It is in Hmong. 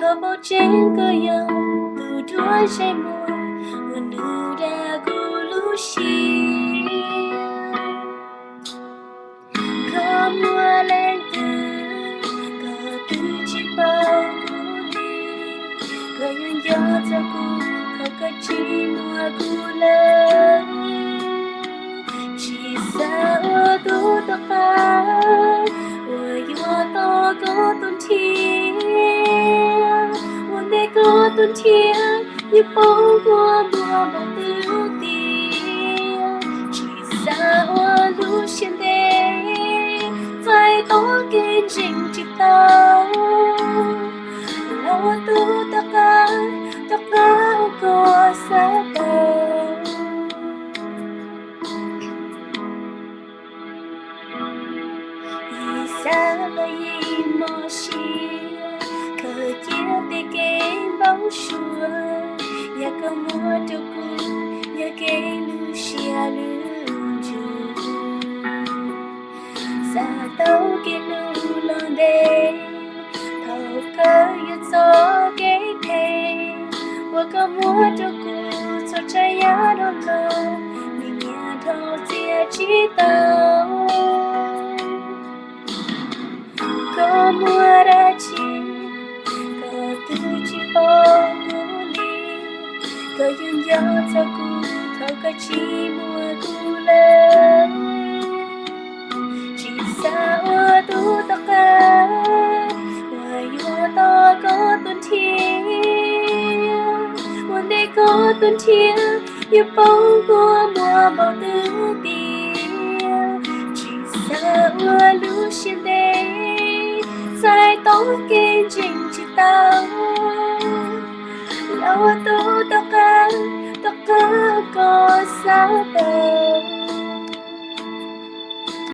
Koj paub tseeb koj yog tus duab zej muag uas nws dag kuv lub siab. Koj muaj leej twg, koj twb tsis paub kuv li. Koj yuav nco txog kuv thaum koj tsis muaj kuv lawm. Tsis xav ua tus tom qab uas yuav tos koj tus nrhiav, ua ntej koj tus nrhiav yuav poob kua muag npaum twg tiag. Tsis xav ua lub siab ntev txais tau kev ntseeg tsis tau, los ua tus tom qab, tom qab uas koj xav tau. Yim xav los yim mob siab, khaws cia tej kev npau suav, yam koj muab rau kuv yog kev lub siab lub ntsws. Xav tau kev hlub los ntev, thaum kawg yuav txo kev phem uas koj muab rau kuv txhua tsav yam dhau los, nws nyiam dhau txias tsis tau. Koj muaj dab tsi, koj twb tsis paub kuv li. Koj yuav nco txog kuv thaum koj tsis muaj kuv lawm. Tsis xav ua tus tom qab uas yuav tos koj tus nrhiav, ua ntej koj tus nrhiav yuav poob kua muag npaum twg tiag. Tsis xav ua lub siab ntev txais tau kev ntseeg tsis tau, los ua tus tom qab, tom qab koj xav tau.